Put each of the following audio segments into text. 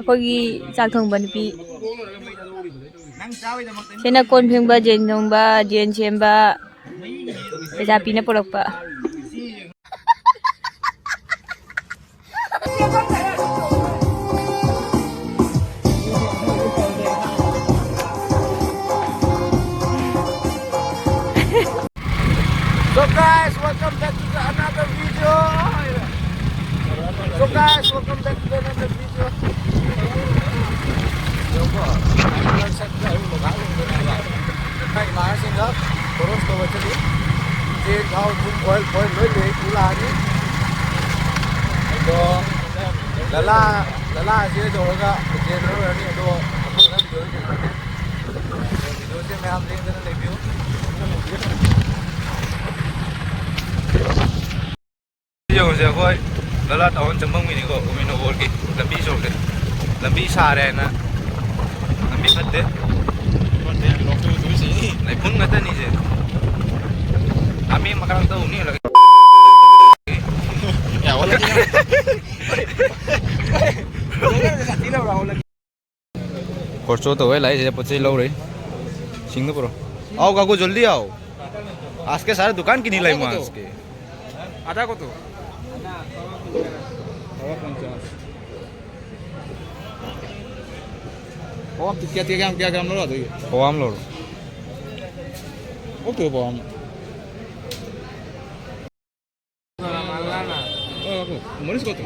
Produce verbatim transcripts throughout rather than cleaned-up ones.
ꯑꯩꯈꯣꯏꯒꯤ ꯆꯥꯛ ꯊꯣꯡꯕ ꯅꯨꯄꯤ꯫ ꯁꯤꯅ ꯀꯣꯟ ꯐꯦꯡꯕ, ꯖꯦꯟ ꯊꯣꯡꯕ, ꯖꯦꯟ ꯁꯦꯝꯕ, ꯄꯩꯁꯥ ꯄꯤꯅ ꯄꯨꯔꯛꯄ꯫ So guys, welcome back to the another video. So guys, welcome back to the another video. ꯌꯦꯡꯉꯨꯀꯣ, ꯁꯛꯇ ꯑꯩ ꯃꯈꯥ ꯌꯦꯡꯗꯣꯏꯅꯦꯕ꯫ ꯉꯁꯥꯏ ꯏꯃꯥꯟꯅꯕꯁꯤꯡꯒ ꯈꯣꯔꯣꯁ ꯇꯧꯕ ꯆꯠꯂꯤ꯫ ꯆꯦꯡ, ꯊꯥꯎ, ꯊꯨꯝ, oil, oil ꯂꯣꯏ ꯂꯩ, ꯄꯨꯔꯛꯑꯅꯤ꯫ ꯑꯗꯣ ꯂꯂꯥ, ꯂꯂꯥꯁꯦ ꯇꯧꯔꯒ ꯆꯦꯟ ꯂꯧꯔꯅꯤ꯫ ꯑꯗꯣ ꯑꯃꯨꯛ ꯍꯟꯅ ꯚꯤꯗꯤꯑꯣ ꯌꯦꯡꯉꯛꯀꯦ꯫ ꯚꯤꯗꯤꯑꯣꯁꯦ ꯃꯌꯥꯝ ꯂꯦꯡꯗꯅ ꯂꯩꯕꯤꯌꯨ꯫ ꯌꯦꯡꯉꯨꯁꯦ, ꯑꯩꯈꯣꯏ ꯂꯂꯥ ꯇꯥꯎꯟ ꯆꯪꯐꯝꯒꯤꯅꯤꯀꯣ, ꯎꯃꯤꯅꯣꯒꯣꯔꯒꯤ ꯂꯝꯕꯤ ꯁꯣꯔꯣꯛꯁꯦ꯫ ꯂꯝꯕꯤ ꯁꯥꯔꯦ ꯍꯥꯏꯅ ꯂꯝꯕꯤ ꯐꯠꯇꯦ꯫ ꯂꯩꯐꯨꯟ ꯉꯥꯛꯇꯅꯤꯁꯦ꯫ ꯍꯥꯃꯦꯡ ꯃꯀꯥ ꯉꯥꯛꯇ ꯎꯅꯤ꯫ ꯈꯣꯔꯁꯣ ꯇꯧꯋꯦ, ꯂꯥꯛꯏꯁꯦ ꯄꯣꯠ ꯆꯩ ꯂꯧꯔꯦ꯫ ꯁꯤꯡꯗ ꯄꯨꯔꯣ꯫ आओ काकू, जल्दी आओ। आज के सारे दुकान की नहीं लाई आज के। আদা কত? আদা পঞ্চাশ। ও, আপনি কে, কে গ্রাম, কে গ্রাম লড়া তুই? ও, আম লড়ো। ওকে, ও, আম। ও, রাখো। মরিচ কত?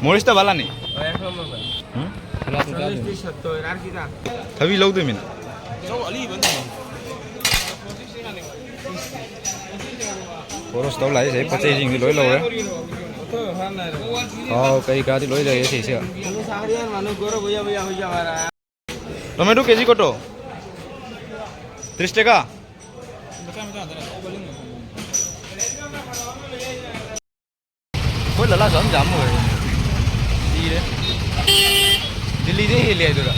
মরিচটা বালা নেই। হুম? চল্লিশ, তিরিশ, সত্তর, আর কি দাম? থাবি লও দুই মিনিট। ꯄꯣꯔꯣꯁꯇꯧ ꯂꯥꯛꯏꯁꯦ, ꯄꯣꯠ ꯆꯩꯁꯤꯡꯗꯤ ꯂꯣꯏ ꯂꯧꯔꯦ꯫ ꯊꯥꯎ ꯀꯩ ꯀꯥꯗꯤ ꯂꯣꯏ ꯂꯩꯔꯦ ꯁꯤꯁꯦ꯫ টমেটো কেজি কত? ত্রিশ টাকা। ꯑꯩꯈꯣꯏ ꯂꯂꯥꯁꯨ ꯑꯗꯨꯝ ꯌꯥꯝ ꯑꯣꯏꯔꯦ꯫ ꯁꯤꯔꯦ꯫ ꯗꯤꯜꯂꯤꯗꯩ ꯍꯦꯜꯂꯦ ꯍꯥꯏꯗꯨꯔꯥ?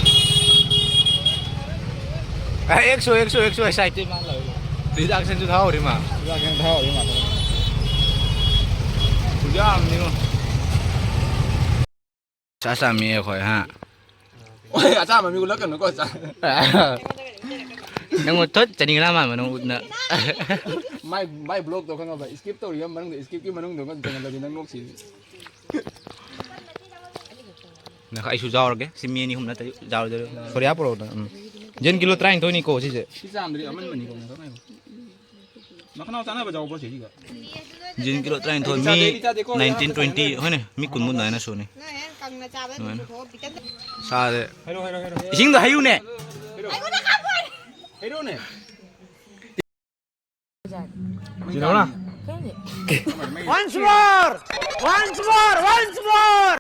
ꯑꯦ, ꯑꯦꯛꯁꯣ, ꯑꯦꯛꯁꯣ, ꯑꯦꯛꯁꯣ, ꯑꯦꯛꯁꯥꯏꯠꯇꯦ ꯃꯥ ꯂꯧꯔꯦ꯫ ꯔꯤꯗꯥꯛꯁꯟꯁꯨ ꯊꯥꯍꯧꯔꯤ ꯃꯥ꯫ ꯔꯤꯗꯥꯛꯁꯟ ꯊꯥꯍꯧꯔꯤ ꯃꯥ꯫ ꯈꯨꯌꯥꯝꯅꯤꯉꯣ꯫ ꯆꯥ ꯆꯥꯃꯤ ꯑꯩꯈꯣꯏ, ꯍꯥ? ꯍꯣꯏ, ꯑꯆꯥꯝꯕ ꯃꯤ ꯎꯠꯂꯛꯀꯅꯨꯀꯣ, ꯆꯥ-, ꯅꯪ ꯎꯠꯊꯣꯠ ꯆꯅꯤꯡꯂꯥ ꯃꯥꯟꯕ ꯅꯪ ꯎꯠꯅ꯫ ꯃꯥꯏ, ꯃꯥꯏ ꯕ꯭ꯂꯣꯛꯇꯣ ꯈꯪꯉꯕ? ꯁ꯭ꯀꯤꯞ ꯇꯧꯔꯤꯕ ꯃꯅꯨꯡꯗ, ꯁ꯭ꯀꯤꯞꯀꯤ ꯃꯅꯨꯡꯗ ꯉꯟ ꯆꯪꯍꯜꯂꯗꯤ ꯅꯪ ꯅꯣꯛꯁꯤꯅꯤ꯫ ꯉꯥꯏꯈꯣ, ꯑꯩꯁꯨ ꯌꯥꯎꯔꯒꯦ꯫ ꯁꯤ ꯃꯤ ꯑꯅꯤ ꯑꯍꯨꯝ ꯅꯠꯇ꯭ꯔꯗꯤ ꯌꯥꯎꯔꯣꯏꯗꯧꯔꯤ꯫ ꯁꯣꯔꯤꯌꯥ ꯄꯨꯔꯛꯑꯣ ꯅꯪ꯫ ꯎꯝ꯫ ꯌꯦꯟ ꯀꯤꯂꯣ ꯇꯔꯥꯅꯤꯊꯣꯏꯅꯤꯀꯣ ꯁꯤꯁꯦ꯫ ꯁꯤ ꯆꯥꯝꯗ꯭ꯔꯤ ꯑꯃꯟꯕꯅꯤꯀꯣ, ꯉꯥꯏꯈꯣ, ꯉꯥꯏꯈꯣ꯫ ꯃꯈꯅꯥꯎ ꯆꯥꯅꯕ ꯌꯥꯎꯕ꯭ꯔꯣ ꯁꯤꯒ? ꯌꯦꯟ ꯀꯤꯂꯣ ꯇꯔꯥꯅꯤꯊꯣꯏ, ꯑꯩꯗꯤ ꯃꯤ ꯆꯥꯗꯦ, ꯑꯩꯗꯤ ꯆꯥꯗꯦꯀꯣ, ꯅꯥꯏꯟꯇꯤꯟ, ꯌꯥꯝ ꯇ꯭ꯋꯦꯟꯇꯤ, ꯐꯖꯅ ꯍꯣꯏꯅꯦ, ꯃꯤ ꯀꯨꯟꯃꯨꯛ ꯑꯗꯨꯃꯥꯏꯅ ꯁꯨꯅꯤ꯫ ꯅꯣꯏ ꯍꯦꯟ ꯀꯪꯅ ꯆꯥꯕ ꯑꯗꯨꯃꯥꯏꯅ꯫ ꯄꯨꯊꯣꯛꯑꯣ, ꯕꯤꯀꯟꯗ꯫ ꯆꯥꯔꯦ꯫ ꯍꯩꯔꯣ, ꯍꯩꯔꯣ, ꯍꯩꯔꯣ, ꯍꯩꯔꯣ꯫ ꯏꯁꯤꯡꯗꯣ ꯍꯩꯌꯨꯅꯦ꯫ ꯑꯩꯉꯣꯟꯗ ꯈꯥꯛꯄ꯫ ꯍꯩꯔꯣꯅꯦ꯫ ꯖꯤꯅꯧꯅ꯫ Once more! Once more! Once more!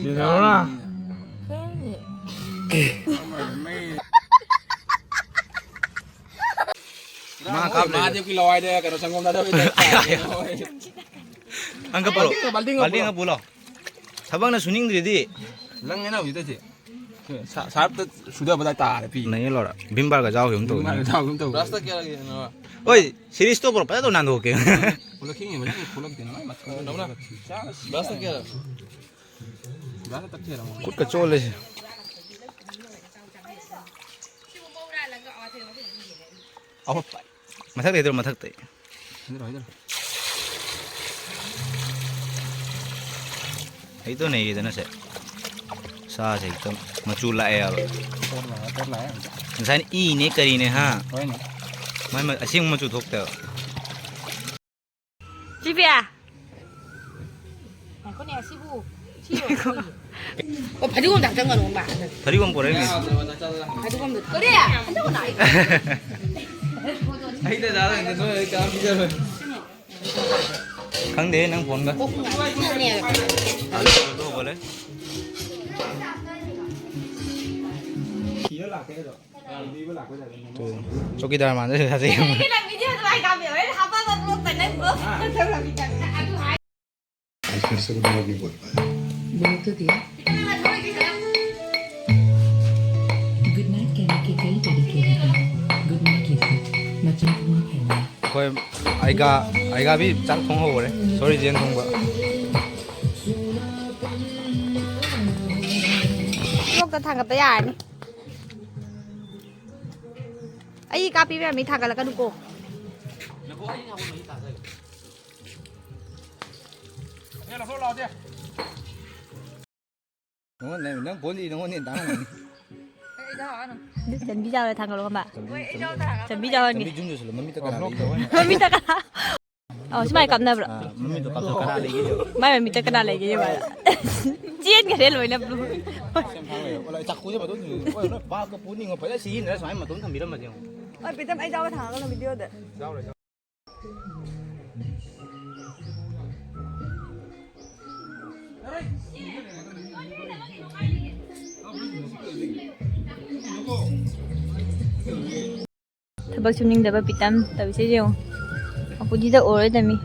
ꯖꯤꯅꯧꯅ꯫ ꯃꯥ ꯀꯥꯞ ꯂꯩꯔꯦ꯫ ꯃꯍꯥꯗꯦꯕꯀꯤ ꯂꯋꯥꯏꯗ ꯀꯩꯅꯣ ꯁꯪꯒꯣꯝ ꯊꯥꯗꯕꯩ ꯇꯥꯏꯞꯇ꯫ ꯑꯪꯀ ꯄꯨꯔꯛꯑꯣ꯫ ꯕꯥꯜꯇꯤꯟꯒ ꯕꯥꯜꯇꯤꯟꯒ ꯄꯨꯔꯛꯑꯣ꯫ ꯄꯨꯂꯣ꯫ ꯊꯕꯛꯅ ꯁꯨꯅꯤꯡꯗ꯭ꯔꯤꯗꯤ꯫ ꯂꯪꯉꯦꯅ ꯍꯧꯖꯤꯛꯇꯁꯦ꯫ ꯁꯥ-, ꯁꯥꯔꯞꯇ ꯁꯨꯗꯕꯗ ꯇꯥꯔꯦ ꯄꯤ꯫ ꯅꯩꯌꯦ ꯂꯣꯏꯔꯦ꯫ ꯚꯤꯝ ꯕꯥꯔꯒ ꯆꯥꯎꯈꯤꯕ ꯑꯃ ꯇꯧꯕꯅꯤ꯫ ꯚꯤꯝ ꯕꯥꯔꯒ ꯆꯥꯎꯈꯤꯕ ꯑꯃ ꯇꯧꯕꯅꯤ꯫ ꯒ꯭ꯂꯥꯁꯇ ꯀꯌꯥ ꯂꯩꯒꯦ? ꯍꯣꯏ, ꯁꯤꯔꯤꯁꯇꯣ ꯄꯨꯔꯛꯑꯣ, ꯐꯖꯅ ꯇꯧ ꯅꯥꯟꯊꯣꯛꯀꯦ꯫ ꯈꯨꯂꯛꯈꯤꯅꯤ, ꯃꯁꯤꯡ ꯈꯨꯂꯛꯇꯦꯅ ꯃꯥꯏ ꯃꯊꯪ ꯅꯧꯅ꯫ ꯒ꯭ꯂꯥꯁꯇ ꯀꯌꯥ? ꯒ꯭ꯂꯥꯁꯇ ꯇꯛꯈꯤꯔꯝꯃꯣ꯫ ꯈꯨꯠꯀ ꯆꯣꯠꯂꯦ꯫ ꯑꯍꯣꯏ, ꯃꯊꯛꯇ ꯍꯩꯗꯧꯔꯣ, ꯃꯊꯛꯇ꯫ ꯍꯩꯗꯧꯔꯣ, ꯍꯩꯗꯧꯔꯣ꯫ ꯍꯩꯇꯣ ꯅꯩꯒꯦꯗꯅ ꯁꯦ꯫ ꯁꯥꯁꯦ ꯍꯦꯛꯇ ꯃꯆꯨ ꯂꯥꯛꯑꯦ ꯍꯥꯏꯕ꯫ ꯇꯣꯠ ꯂꯥꯛꯑꯦ, ꯇꯣꯠ ꯂꯥꯛꯑꯦ꯫ ꯉꯁꯥꯏꯅ ꯏꯅꯦ ꯀꯔꯤꯅꯦ, ꯍꯥ? ꯍꯣꯏꯅꯦ꯫ ꯃꯥꯏ ꯃ-, ꯑꯁꯦꯡꯕ ꯃꯆꯨ ꯊꯣꯛꯇꯦꯕ꯫ ꯁꯤꯕꯤꯌꯥ꯫ ꯉꯥꯏꯈꯣꯅꯦ, ꯑꯁꯤꯕꯨ, ꯁꯤ ꯂꯣꯏꯔꯦ꯫ ꯑꯣ, ꯐꯗꯤꯒꯣꯝꯗ ꯍꯥꯞꯆꯟꯒꯅꯣ, ꯃꯥ꯫ ꯐꯗꯤꯒꯣꯝ ꯄꯨꯔꯛꯏꯅꯦ꯫ ꯐꯗꯤꯒꯣꯝꯗ꯫ ꯀꯔꯤ? ꯐꯗꯤꯒꯣꯝꯗ ꯑꯩ ꯑꯩꯅ ꯆꯥꯗꯣꯏꯅꯦ, ꯅꯣꯏ ꯑꯩ ꯀꯅꯥꯝ ꯄꯤꯖꯔꯣꯏ꯫ ꯈꯪꯗꯦ, ꯅꯪ ꯐꯣꯟꯒ꯫ ꯀꯣꯛ ꯉꯥꯎ꯫ ꯊꯣꯛꯄꯅꯦ꯫ ꯆꯧꯀꯤꯗꯥꯔ ꯃꯥꯟꯗ ꯁꯥꯖꯩ꯫ ꯅꯪ ꯚꯤꯗꯤꯑꯣꯗꯣ ꯑꯩ ꯀꯥꯞꯄꯦ, ꯍꯣꯔꯦꯟ ꯍꯥꯞꯄꯒ ꯕ꯭ꯂꯣꯛꯇ ꯅꯪ ꯕ꯭ꯂꯣꯛ ꯇꯧꯔꯝꯃꯤ ꯀꯥꯟꯗ꯫ ꯑꯗꯨ ꯍꯥꯏ꯫ आज फिर से गुड मॉर्निंग बोल पाया। बोल तो दिया। गुड नाइट कहने के कई तरीके होते हैं। गुड नाइट लिखो, मचा धुआं फैलाओ। ꯑꯩꯈꯣꯏ ꯑꯩꯒꯥ, ꯑꯩꯒꯥꯕꯤ ꯆꯥꯛ ꯊꯣꯡ ꯍꯧꯈꯔꯦ꯫ ꯁꯣꯔꯤ, ꯌꯦꯟ ꯊꯣꯡꯕ꯫ ꯊꯥꯡꯒꯠꯄ ꯌꯥꯔꯅꯤ꯫ ꯑꯩ ꯀꯥꯞꯄꯤ ꯃꯌꯥꯝ ꯃꯤ ꯊꯥꯡꯒꯠꯂꯛꯀꯅꯨꯀꯣ꯫ ꯅꯪꯉꯣꯟꯗ, ꯅꯪ ꯐꯣꯟꯗꯤ ꯅꯪꯉꯣꯟꯗ ꯍꯦꯟꯅ ꯇꯥꯡꯉꯝꯒꯅꯤ꯫ ꯆꯟꯕꯤ ꯆꯥꯎꯔꯦ ꯊꯥꯡꯒꯠꯂꯣ ꯈꯝꯕ꯫ ꯆꯟꯕꯤ, ꯆꯟꯕꯤ꯫ ꯆꯟꯕꯤ ꯆꯥꯎꯍꯟꯒꯦ꯫ ꯆꯟꯕꯤ ꯖꯨꯝ ꯆꯠꯁꯤꯜꯂꯣ, ꯃꯃꯤꯠꯇ ꯀꯅꯥ ꯂꯩꯒꯦ? ꯃꯃꯤꯠꯇ ꯀꯅꯥ? ꯑꯣ, ꯁꯨꯃꯥꯏꯅ ꯀꯥꯞꯅꯕ꯭ꯔꯣ? ꯑꯥ, ꯃꯃꯤꯠꯇꯣ ꯀꯥꯞꯊꯣꯛ, ꯀꯅꯥ ꯂꯩꯒꯦ ꯌꯦꯡꯉꯣ꯫ ꯃꯥꯏ ꯃꯃꯤꯠꯇ ꯀꯅꯥ ꯂꯩꯒꯦ ꯌꯦꯡꯉꯣ꯫ ꯆꯦꯟꯈ꯭ꯔꯦ ꯂꯣꯏꯅ blue꯫ ꯁꯦꯝ ꯊꯥꯡ ꯂꯩꯔꯣ꯫ ꯑꯣ, ꯂꯥꯛꯑꯦ, ꯆꯥꯛꯀꯨꯁꯦ ꯃꯇꯣꯟ ꯊꯝꯕꯤꯌꯨ꯫ ꯑꯣꯏ, ꯅꯣꯏ ꯚꯥꯞꯀ ꯄꯨꯅꯤꯡꯉꯣ, ꯐꯖꯅ ꯁꯤꯖꯤꯟꯅꯔ ꯁꯨꯃꯥꯏꯅ ꯃꯇꯣꯟ ꯊꯝꯕꯤꯔꯝꯃꯗꯤ ꯌꯦꯡꯉꯣ꯫ ꯍꯣꯏ, ꯄꯤꯇꯝ, ꯑꯩ ꯆꯥꯕ ꯊꯥꯡꯉꯒꯅꯨ videoꯗ꯫ ꯊꯕꯛ ꯁꯨꯅꯤꯡꯗꯕ ꯄꯤꯇꯝ ꯇꯧꯔꯤꯁꯦ ꯌꯦꯡꯉꯣ꯫ ꯑꯄꯨꯗꯤꯗ ꯑꯣꯏꯔꯣꯏꯗꯃꯤ꯫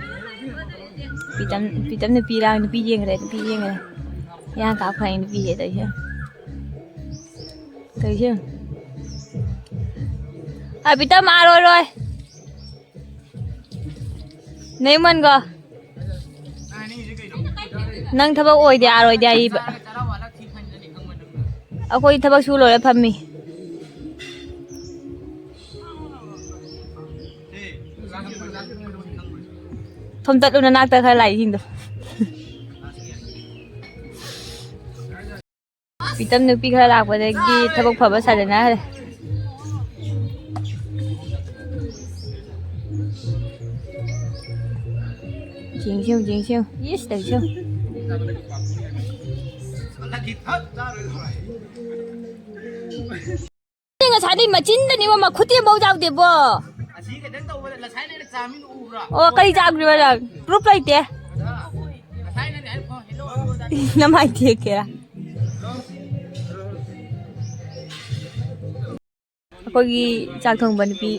ꯄꯤꯇꯝ, ꯄꯤꯇꯝ ꯅꯨꯄꯤ ꯂꯥꯡ-, ꯅꯨꯄꯤ ꯌꯦꯡꯈ꯭ꯔꯦ, ꯅꯨꯄꯤ ꯌꯦꯡꯈ꯭ꯔꯦ꯫ ꯏꯌꯥꯡ ꯀꯥ ꯐꯔꯦ ꯅꯨꯄꯤꯁꯦ ꯇꯧꯔꯤꯁꯦ꯫ ꯇꯧꯔꯤꯁꯦ ꯌꯦꯡꯉꯣ꯫ ꯑ, ꯄꯤꯇꯝ ꯑꯥꯔꯣꯏꯔꯣꯏ꯫ ꯅꯌꯨꯝꯍꯟꯒꯣ꯫ ꯅꯪ ꯊꯕꯛ ꯑꯣꯏꯗꯦ, ꯑꯥꯔ ꯑꯣꯏꯗꯦ ꯍꯥꯏꯔꯤꯕ꯫ ꯑꯩꯈꯣꯏ ꯊꯕꯛ ꯁꯨ ꯂꯣꯏꯔ ꯐꯝꯃꯤ꯫ ꯊꯣꯝ ꯆꯠꯂꯨ ꯅꯅꯥꯛꯇ ꯈꯔ ꯂꯥꯛꯏꯁꯤꯡꯗꯣ꯫ ꯄꯤꯇꯝ ꯅꯨꯄꯤ ꯈꯔ ꯂꯥꯛꯄꯗꯒꯤ ꯊꯕꯛ ꯐꯕ ꯁꯥꯖꯟꯅꯈ꯭ꯔꯦ꯫ ꯌꯦꯡꯁꯤ ꯌꯦꯡꯉꯨ, ꯌꯦꯡꯁꯤ ꯌꯦꯡꯉꯨ꯫ ꯏꯁ, ꯇꯧꯏꯁꯤ ꯌꯦꯡꯉꯨ꯫ ꯉꯁꯥꯏꯗꯩ ꯃꯆꯤꯟꯗꯅꯤꯕꯣ, ꯃꯈꯨꯠꯇꯤ ꯑꯃꯐꯥꯎ ꯌꯥꯎꯗꯦꯕꯣ꯫ ꯑꯣ, ꯀꯔꯤ ꯆꯥꯈ꯭ꯔꯤꯕ ꯅꯪ? Proof ꯂꯩꯇꯦ꯫ ꯅꯃꯥꯏ ꯊꯦꯛꯀꯦꯔꯥ? ꯑꯩꯈꯣꯏꯒꯤ ꯆꯥꯛ ꯊꯣꯡꯕ ꯅꯨꯄꯤ꯫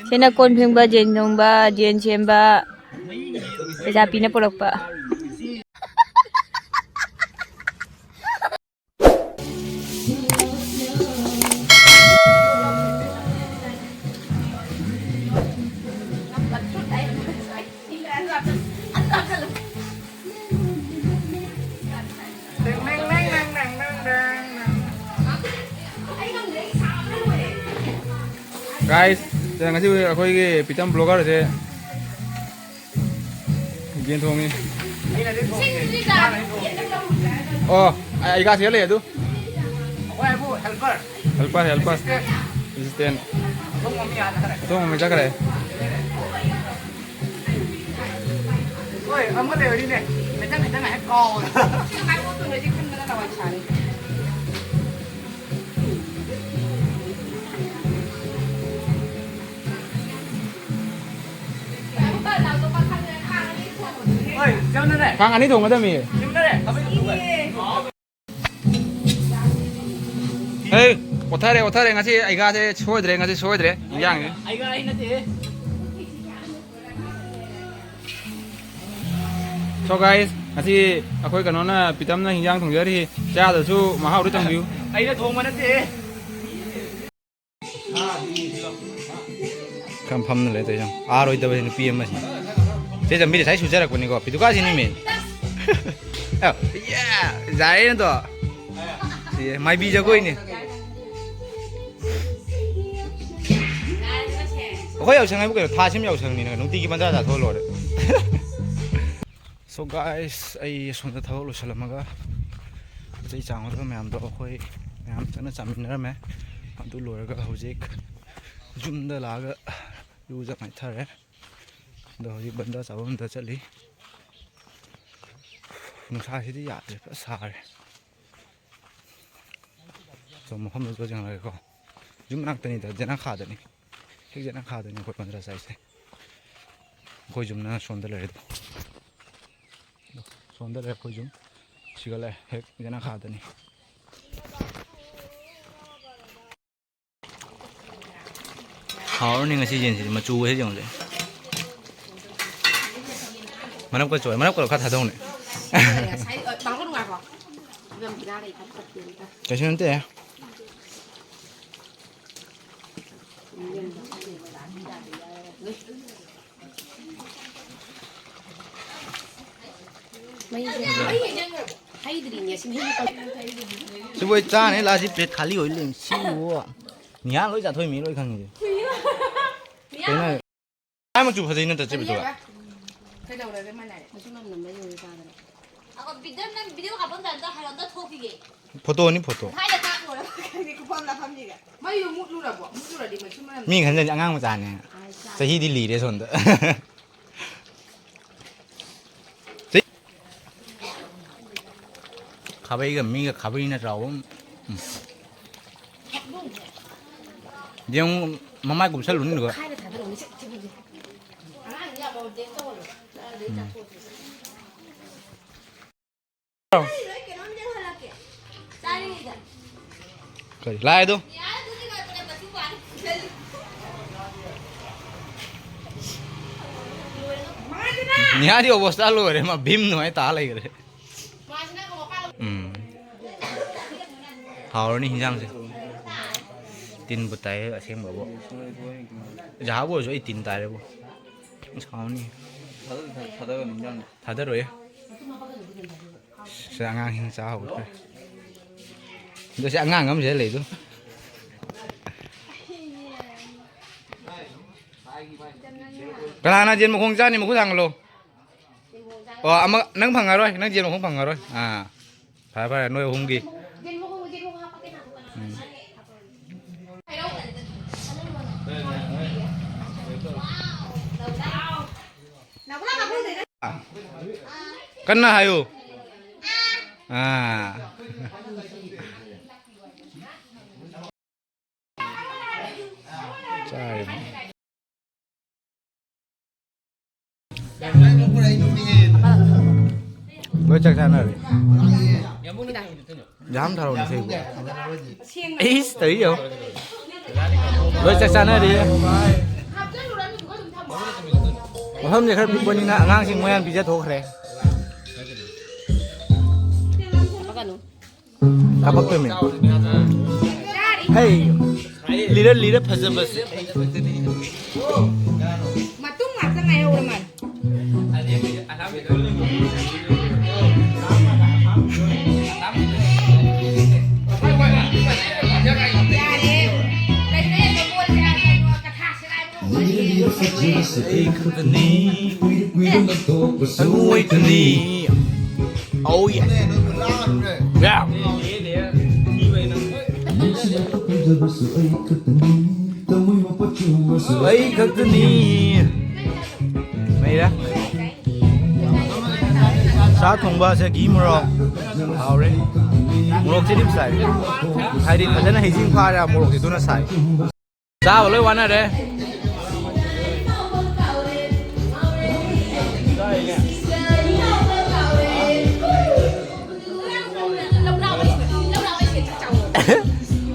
ꯁꯤꯅ ꯀꯣꯟ ꯐꯦꯡꯕ, ꯖꯦꯟ ꯊꯣꯡꯕ, ꯖꯦꯟ ꯁꯦꯝꯕ, ꯄꯩꯁꯥ ꯄꯤꯅ ꯄꯨꯔꯛꯄ꯫ Guys, ꯁꯤꯗ ꯉꯁꯤ ꯑꯩꯈꯣꯏꯒꯤ ꯄꯤꯇꯝ ꯕ꯭ꯂꯣꯒꯔꯁꯦ ꯌꯦꯟ ꯊꯣꯡꯉꯤ꯫ ꯑꯣ, ꯑꯩ ꯑꯩ ꯀꯥꯁꯤꯒ ꯂꯩ ꯑꯗꯨ꯫ ꯑꯩꯈꯣꯏ ꯍꯥꯏꯕꯨ helper꯫ Helper, helper꯫ Assistant꯫ Assistant꯫ ꯑꯊꯣꯡꯕ ꯃꯤ ꯑꯥꯗ ꯆꯠꯈ꯭ꯔꯦ꯫ ꯑꯊꯣꯡꯕ ꯃꯤ ꯆꯠꯈ꯭ꯔꯦ꯫ ꯍꯣꯏ, ꯑꯃ ꯂꯩꯔꯤꯅꯦ꯫ ꯈꯤꯇꯪ ꯈꯤꯇꯪ ꯍꯦꯛ ꯀꯥꯎꯕꯗ꯫ ꯁꯤ ꯀꯃꯥꯏꯅ ꯑꯣꯠꯇꯣꯏꯅꯣ? ꯑꯩꯗꯤ ꯈꯟꯕꯗ ꯂꯋꯥꯏ ꯁꯥꯔꯦ꯫ ꯍꯣꯏ, ꯆꯞꯅꯔꯦ꯫ ꯈꯥꯡ ꯑꯅꯤ ꯊꯣꯡꯒꯗꯕꯅꯤ꯫ ꯆꯞꯅꯔꯦ꯫ ꯊꯕꯛ ꯇꯧꯊꯣꯛꯈ꯭ꯔꯦ꯫ ꯑꯦ, ꯑꯣꯊꯔꯦ, ꯑꯣꯊꯔꯦ꯫ ꯉꯁꯤ ꯑꯩꯒꯥꯁꯦ ꯁꯣꯏꯗ꯭ꯔꯦ, ꯉꯁꯤ ꯁꯣꯏꯗ꯭ꯔꯦ ꯏꯟꯖꯥꯡꯁꯦ꯫ ꯑꯩꯒꯥ ꯑꯩ ꯅꯠꯇꯦ꯫ So guys, ꯉꯁꯤ ꯑꯩꯈꯣꯏ ꯀꯩꯅꯣꯅ, ꯄꯤꯇꯝꯅ ꯍꯤꯟꯖꯥꯡ ꯊꯣꯡꯖꯔꯤ꯫ ꯆꯥꯗꯁꯨ ꯃꯍꯥꯎꯗꯤ ꯇꯪꯕꯤꯌꯨ꯫ ꯑꯩꯅ ꯊꯣꯡꯕ ꯅꯠꯇꯦ꯫ ꯈꯔ ꯐꯝꯅ ꯂꯩ ꯇꯧꯔꯤꯁꯦ꯫ ꯑꯥꯔꯣꯏꯗꯕꯁꯤ ꯅꯨꯄꯤ ꯑꯃꯁꯤ꯫ ꯆꯦ ꯆꯟꯕꯤ ꯉꯁꯥꯏ ꯁꯨꯖꯔꯛꯄꯅꯤꯀꯣ꯫ ꯄꯤꯇꯨꯀꯥꯁꯤꯅꯤ ꯃꯦꯟ꯫ ꯑ, ꯌꯥ, ꯌꯥꯔꯦꯅꯦ ꯇꯣ꯫ ꯁꯤ ꯃꯥꯏꯕꯤ ꯖꯒꯣꯏꯅꯤ꯫ ꯑꯩꯈꯣꯏ ꯌꯥꯎꯁꯪ ꯍꯥꯏꯕꯨ ꯀꯩꯅꯣ? ꯊꯥ ꯁꯤꯃ ꯌꯥꯎꯁꯪꯅꯤꯅ ꯅꯨꯡꯇꯤꯒꯤ ꯄꯟꯖꯥ ꯆꯥꯊꯣꯛꯑ ꯂꯣꯏꯔꯦ꯫ So guys, ꯑꯩ ꯑꯁꯣꯝꯗ ꯊꯕꯛ ꯂꯣꯏꯁꯤꯜꯂꯝꯃꯒ ꯄꯣꯠ ꯆꯩ ꯆꯥꯝꯒꯗꯕ ꯃꯌꯥꯝꯗꯣ ꯑꯩꯈꯣꯏ ꯃꯌꯥꯝ ꯆꯪꯅ ꯆꯥꯃꯤꯟꯅꯔꯝꯃꯦ꯫ ꯑꯗꯨ ꯂꯣꯏꯔꯒ ꯍꯧꯖꯤꯛ ꯌꯨꯝꯗ ꯂꯥꯛꯑꯒ ꯏꯔꯨꯖ ꯃꯥꯏꯊꯔꯦ꯫ ꯑꯗꯣ ꯍꯧꯖꯤꯛ ꯕꯟꯗꯥ ꯆꯥꯐꯝꯗ ꯆꯠꯂꯤ꯫ ꯅꯨꯡꯁꯥꯁꯤꯗꯤ ꯌꯥꯗ꯭ꯔꯦ, ꯐꯖ ꯁꯥꯔꯦ꯫ ꯁꯣꯝ ꯃꯐꯝꯗꯁꯨ ꯌꯦꯡꯂꯒꯦꯀꯣ꯫ ꯌꯨꯝ ꯃꯅꯥꯛꯇꯅꯤꯗ, ꯖꯦꯅꯥꯈꯥꯗꯅꯤ꯫ ꯍꯦꯛ ꯖꯦꯅꯥꯈꯥꯗꯅꯤ ꯑꯩꯈꯣꯏ ꯄꯟꯖꯥ ꯆꯥꯏꯁꯦ꯫ ꯑꯩꯈꯣꯏ ꯌꯨꯝꯅ ꯁꯣꯝꯗ ꯂꯩꯔꯦꯗꯣ꯫ ꯁꯣꯝꯗ ꯂꯩꯔꯦ ꯑꯩꯈꯣꯏ ꯌꯨꯝ꯫ ꯁꯤꯒ ꯂꯩꯔꯦ, ꯍꯦꯛ ꯖꯦꯅꯥꯈꯥꯗꯅꯤ꯫ ꯍꯥꯎꯔꯅꯤ ꯉꯁꯤ ꯌꯦꯟꯁꯤꯗꯤ, ꯃꯆꯨ ꯍꯦꯛ ꯌꯦꯡꯉꯨꯁꯦ꯫ ꯃꯅꯞꯀ ꯆꯣꯏ, ꯃꯅꯞꯀ ꯈꯔ ꯊꯥꯗꯧꯅꯦ꯫ ꯉꯁꯥꯏ, ꯑ, ꯇꯥꯃꯣ ꯅꯨꯡꯉꯥꯏꯕ꯭ꯔꯣ? ꯏꯕꯦꯝ ꯕꯤꯅꯥ ꯂꯩ, ꯈꯔ ꯇꯞꯄꯦ ꯑꯝꯇ꯫ ꯀꯩꯁꯨ ꯅꯠꯇꯦ꯫ ꯃꯩꯁꯦ ꯍꯩꯗ꯭ꯔꯤꯅꯦ, ꯁꯤ ꯃꯍꯤ ꯁꯤꯕꯨ ꯑꯩ ꯆꯥꯅꯤ ꯂꯥꯛꯑꯁꯤ ꯄ꯭ꯂꯦꯠ ꯈꯥꯂꯤ ꯑꯣꯏ ꯂꯩꯔꯝꯃꯤ꯫ ꯁꯤꯕꯨ ꯅꯤꯍꯥꯟ ꯂꯣꯏ ꯆꯥꯊꯣꯛꯏ, ꯃꯤ ꯂꯣꯏ ꯈꯪꯉꯤꯁꯦ꯫ ꯀꯩꯅꯣ? ꯀꯥꯏ ꯃꯆꯨ ꯐꯖꯩ ꯅꯠꯇ ꯆꯦ ꯕꯤꯇꯨꯒ? ꯀꯩꯗꯧꯔꯒꯦ ꯃꯥ ꯂꯥꯏꯔꯤꯛ? ꯃꯆꯨ ꯃꯝ ꯅꯝꯕ ꯌꯦꯡꯉꯨ ꯆꯥꯗꯅ꯫ ꯑꯩꯈꯣꯏ ꯚꯤꯗꯤꯑꯣ, ꯅꯪ ꯚꯤꯗꯤꯑꯣ ꯀꯥꯞꯄꯝꯗꯥꯏ ꯑꯝꯇ ꯍꯥꯏꯔꯣ, ꯑꯝꯇ ꯊꯣꯛꯈꯤꯒꯦ꯫ ꯐꯣꯇꯣꯅꯤ, ꯐꯣꯇꯣ꯫ ꯍꯥꯏꯗ ꯀꯥꯞꯄꯣꯔ ꯈꯪꯗꯦ, ꯈꯨꯐꯝ ꯂꯥꯛꯐꯝꯁꯤꯒ꯫ ꯃꯩꯗꯣ ꯃꯨꯠꯂꯨꯔꯕꯣ? ꯃꯨꯠꯂꯨꯔꯗꯤ ꯃꯆꯨ ꯃꯅꯝ ꯃꯤ ꯈꯟꯖꯅꯤ ꯑꯉꯥꯡ ꯃꯆꯥꯅꯦ꯫ ꯆꯍꯤꯗꯤ ꯂꯤꯔꯦ ꯁꯣꯝꯗ꯫ ꯈꯥꯕꯩꯒ ꯃꯤꯒ ꯈꯥꯕꯩꯅ ꯆꯥꯎꯕ ꯑꯃ꯫ ꯎꯝ꯫ ꯌꯦꯡꯉꯨ, ꯃꯃꯥꯏ ꯀꯨꯞꯁꯜꯂꯨꯅꯤꯀꯣ꯫ ꯈꯥꯏꯔ ꯊꯥꯗꯔꯛꯎꯅꯦ, ꯁꯦ, ꯁꯦ, ꯁꯦ꯫ ꯑꯉꯥꯡꯅꯤ ꯌꯥꯝ ꯇꯦꯁ ꯇꯧꯍꯜꯂꯣ꯫ ꯎꯝ꯫ ꯀꯔꯤ? ꯂꯥꯛꯑꯦ ꯑꯗꯨ꯫ ꯅꯤꯍꯥꯗꯤ ꯑꯣꯕꯣꯁꯇꯥ ꯂꯣꯏꯔꯦ, ꯃꯥ ꯚꯤꯝ ꯅꯨꯡꯉꯥꯏ ꯇꯥ ꯂꯩꯈ꯭ꯔꯦ꯫ ꯎꯝ꯫ ꯍꯥꯎꯔꯅꯤ ꯍꯤꯟꯖꯥꯡꯁꯦ꯫ ꯇꯤꯟꯕꯨ ꯇꯥꯏ ꯑꯁꯦꯡꯕꯕꯨ꯫ ꯖꯍꯥꯕꯨ ꯑꯣꯏꯔꯁꯨ ꯑꯩ ꯇꯤꯟ ꯇꯥꯔꯦꯕꯨ꯫ ꯑꯁ, ꯍꯥꯎꯅꯤ꯫ ꯊꯥꯗꯔꯣꯏꯌꯦ꯫ ꯁꯤꯗ ꯑꯉꯥꯡꯁꯤꯡ ꯆꯥ ꯍꯧꯈ꯭ꯔꯦ꯫ ꯑꯗꯣ ꯁꯤ ꯑꯉꯥꯡ ꯑꯃꯁꯤꯗ ꯂꯩꯗꯣ꯫ ꯀꯅꯥꯅ ꯌꯦꯟ ꯃꯈꯣꯡ ꯆꯥꯅꯤ? ꯃꯈꯨꯠ ꯊꯥꯡꯒꯠꯂꯣ꯫ ꯑꯣ, ꯑꯃ ꯅꯪ ꯐꯪꯉꯔꯣꯏ꯫ ꯅꯪ ꯌꯦꯟ ꯃꯈꯣꯡ ꯐꯪꯉꯔꯣꯏ꯫ ꯑꯥ꯫ ꯐꯔꯦ, ꯐꯔꯦ, ꯅꯣꯏ ꯑꯍꯨꯝꯒꯤ꯫ ꯎꯝ꯫ ꯀꯟꯅ ꯍꯥꯏꯌꯨ꯫ ꯑꯥ꯫ ꯆꯥꯔꯦ꯫ ꯂꯣꯏ ꯆꯥꯛ ꯆꯥꯅꯔꯦ꯫ ꯌꯥꯝ ꯊꯔꯥꯎꯅ ꯏꯁꯩꯕꯨ꯫ ꯏꯁ, ꯇꯧꯏ ꯌꯦꯡꯉꯣ꯫ ꯂꯣꯏ ꯆꯥꯛ ꯆꯥꯅꯔꯤ꯫ ꯃꯐꯝꯁꯦ ꯈꯔ ꯄꯤꯛꯄꯅꯤꯅ ꯑꯉꯥꯡꯁꯤꯡ ꯃꯣꯏ ꯍꯥꯟꯅ ꯄꯤꯖꯊꯣꯛꯈ꯭ꯔꯦ꯫ ꯀꯥꯄꯛꯇꯣꯏꯃꯤ꯫ ꯍꯩ, ꯂꯤꯔ ꯂꯤꯔ ꯐꯖꯕꯁꯦ꯫ ꯃꯇꯨꯝ ꯉꯥꯛꯇ ꯉꯥꯏꯍꯧꯔ ꯃꯥꯜꯂꯦ꯫ ꯌꯥꯔꯦ꯫ ꯀꯩꯅꯣ ꯍꯦꯛꯇ ꯃꯣꯏꯁꯦ ꯀꯩꯅꯣ ꯀꯊꯥ ꯁꯦꯒꯥꯏꯕ ꯉꯝꯃꯣꯏ꯫ ꯁꯤꯁꯨ ꯑꯩ ꯈꯛꯇꯅꯤ, ꯀꯨꯏꯔ ꯀꯨꯏꯔ ꯅꯪ ꯊꯣꯛꯄꯁꯨ ꯑꯩ ꯈꯛꯇꯅꯤ꯫ Oh yeah. Yeah. ꯅꯨꯡꯁꯤꯅ ꯀꯞꯄꯤꯗꯕꯁꯨ ꯑꯩ ꯈꯛꯇꯅꯤ, ꯊꯃꯣꯏ ꯃꯄꯣꯠ ꯆꯨꯕꯁꯨ ꯑꯩ ꯈꯛꯇꯅꯤ꯫ ꯃꯩꯔꯥ꯫ ꯁꯥ ꯊꯣꯡꯕꯁꯦ ꯘꯤ ꯃꯣꯔꯣꯛ ꯍꯥꯎꯔꯦ꯫ ꯃꯣꯔꯣꯛꯁꯦ ꯑꯗꯨꯝ ꯁꯥꯏ꯫ ꯍꯥꯏꯗꯤ ꯐꯖꯅ ꯍꯩꯖꯤꯡ ꯐꯥꯔꯦ, ꯃꯣꯔꯣꯛꯁꯦ ꯑꯗꯨꯅ ꯁꯥꯏ꯫ ꯆꯥꯕ ꯂꯣꯏ ꯋꯥꯅꯔꯦ꯫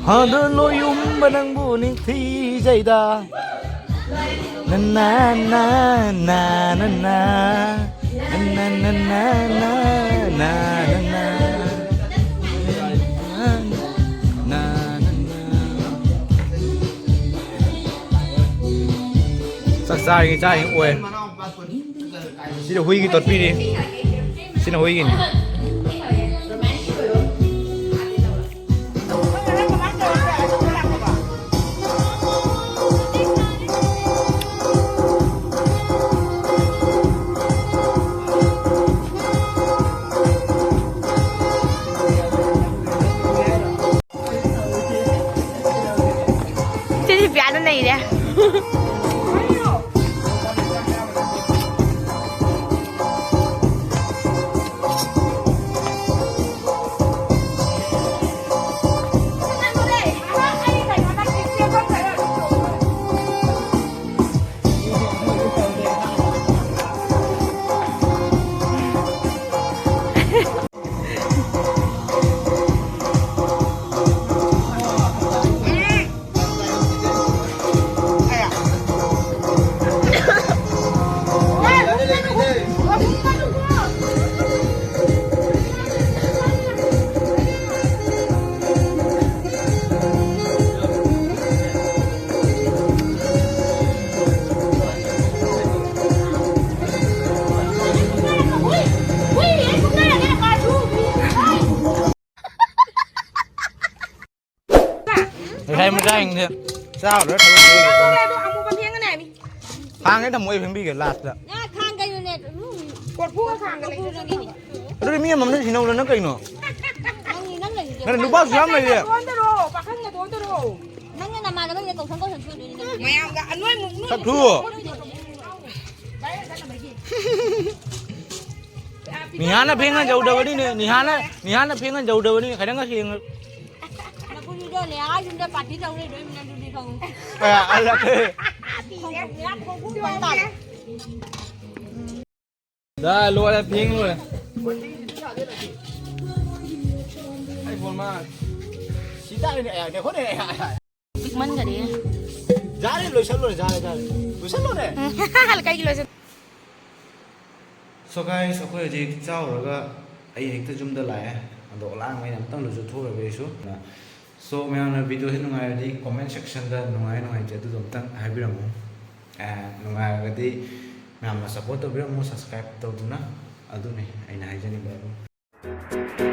ꯍꯥꯟꯅ ꯂꯣꯏꯌꯨꯝꯕ ꯅꯪꯕꯨ ꯅꯤꯡꯊꯤꯖꯩꯗ꯫ ꯅꯅꯥ, ꯅꯥ, ꯅꯥ, ꯅꯅꯥ꯫ ꯅꯅꯥ, ꯅꯅꯥ, ꯅꯥ, ꯅꯅꯥ꯫ ꯅꯥ, ꯅꯅꯥ꯫ ꯆꯥꯛ ꯆꯥꯔꯤꯉꯩ ꯆꯥꯔꯤꯉꯩ ꯑꯣꯏ꯫ ꯁꯤꯅ ꯍꯨꯏꯒꯤ ꯇꯣꯠꯄꯤꯔꯤ꯫ ꯁꯤꯅ ꯍꯨꯏꯒꯤꯅꯤ꯫ ꯁꯤꯗꯤ ꯄꯤꯌꯥꯅ ꯅꯩꯔꯦ꯫ ꯉꯁꯥꯏ ꯃꯆꯥꯁꯤꯡꯁꯦ ꯆꯥꯔꯨꯔ ꯊꯕꯛ ꯁꯨꯔꯨꯔꯦ꯫ ꯑꯗꯣ ꯑꯃꯨꯕ ꯐꯦꯡꯒꯅꯤ ꯍꯥꯏꯃꯤ꯫ ꯈꯥꯡꯉꯦ ꯊꯝꯃꯣ, ꯑꯩ ꯐꯦꯡꯕꯤꯒꯦ ꯂꯥꯁꯇ꯫ ꯅꯪ ꯈꯥꯡ ꯀꯩꯅꯣꯅꯦ? ꯀꯣꯔꯐꯨꯒ ꯈꯥꯡꯒ ꯂꯩ꯫ ꯀꯣꯔꯐꯨꯗꯒꯤꯅꯤ꯫ ꯑꯗꯨꯗꯤ ꯃꯤ ꯑꯃꯃꯝꯅ ꯁꯤꯟꯅꯧꯗ ꯅꯪ ꯀꯩꯅꯣ? ꯅꯪ ꯅꯪ ꯂꯩꯁꯤꯗꯤ꯫ ꯅꯪ ꯅꯨꯄꯥꯁꯨ ꯌꯥꯝ ꯂꯩꯌꯦ꯫ ꯗꯣꯟꯗꯔꯣ, ꯄꯥꯈꯪꯅ ꯗꯣꯟꯗꯔꯣ꯫ ꯅꯪꯅ ꯅꯃꯥꯟꯅꯕꯁꯤꯡꯗ ꯀꯧꯁꯟ ꯀꯧꯁꯟ ꯁꯨꯗꯣꯏꯅꯤ ꯅꯪ꯫ ꯃꯌꯥꯝꯒ ꯑꯅꯣꯏ ꯃꯨꯛ ꯅꯣꯏ꯫ ꯆꯠꯈ꯭ꯔꯨ꯫ ꯅꯤꯍꯥꯅ ꯐꯦꯡꯍꯟꯖꯧꯗꯕꯅꯤꯅꯦ, ꯅꯤꯍꯥꯅ ꯅꯤꯍꯥꯅ ꯐꯦꯡꯍꯟꯖꯧꯗꯕꯅꯤꯅꯦ, ꯈꯤꯇꯪꯒ ꯁꯦꯡꯉ꯫ ꯅꯄꯨꯟꯁꯤꯗꯣ ꯅꯦꯍꯥ ꯌꯨꯝꯗ ꯄꯥꯔꯇꯤ ꯇꯧ ꯂꯩꯗꯣꯏ ꯃꯤꯅ ꯑꯗꯨꯗꯤ ꯈꯪꯉꯨ꯫ ꯑꯦ, ꯑꯜꯂ꯫ ꯈꯣꯡ ꯇꯥꯔꯦ꯫ ꯗꯥ ꯂꯣꯏꯔꯦ, ꯐꯦꯡ ꯂꯣꯏꯔꯦ꯫ ꯑꯩ ꯐꯣꯟ ꯃꯥ ꯁꯤ ꯇꯥꯔꯦꯅꯦ, ꯑꯦ, ꯉꯥꯏꯈꯣꯅꯦ, ꯑꯦ, ꯑꯦ, ꯑꯦ꯫ ꯄꯤꯛꯃꯟꯈꯔꯦ꯫ ꯌꯥꯔꯦ, ꯂꯣꯏꯁꯜꯂꯣꯏꯔꯦ, ꯌꯥꯔꯦ, ꯌꯥꯔꯦ꯫ ꯂꯣꯏꯁꯜꯂꯣꯅꯦ꯫ ꯀꯩꯒꯤ ꯂꯣꯏꯁꯟ? So guys, ꯑꯩꯈꯣꯏ ꯍꯧꯖꯤꯛ ꯆꯥꯎꯔꯒ ꯑꯩ ꯍꯦꯛꯇ ꯌꯨꯝꯗ ꯂꯥꯛꯑꯦ꯫ ꯑꯗꯣ ꯑꯂꯥꯡꯕ ꯑꯩꯅ ꯑꯝꯇꯪ ꯂꯨꯖꯊꯣꯛꯎꯔꯒꯦ ꯑꯩꯁꯨ꯫ So ꯃꯌꯥꯝꯅ video ꯁꯤ ꯅꯨꯡꯉꯥꯏꯔꯗꯤ comment section ꯗ ꯅꯨꯡꯉꯥꯏ ꯅꯨꯡꯉꯥꯏꯇꯦ ꯑꯗꯨꯗꯣ ꯑꯝꯇꯪ ꯍꯥꯏꯕꯤꯔꯝꯃꯨ꯫ ꯑꯦ, ꯅꯨꯡꯉꯥꯏꯔꯒꯗꯤ ꯃꯌꯥꯝꯅ support ꯇꯧꯕꯤꯔꯝꯃꯨ, subscribe ꯇꯧꯗꯨꯅ꯫ ꯑꯗꯨꯅꯤ ꯑꯩꯅ ꯍꯥꯏꯖꯅꯤꯡꯕ ꯑꯗꯨ꯫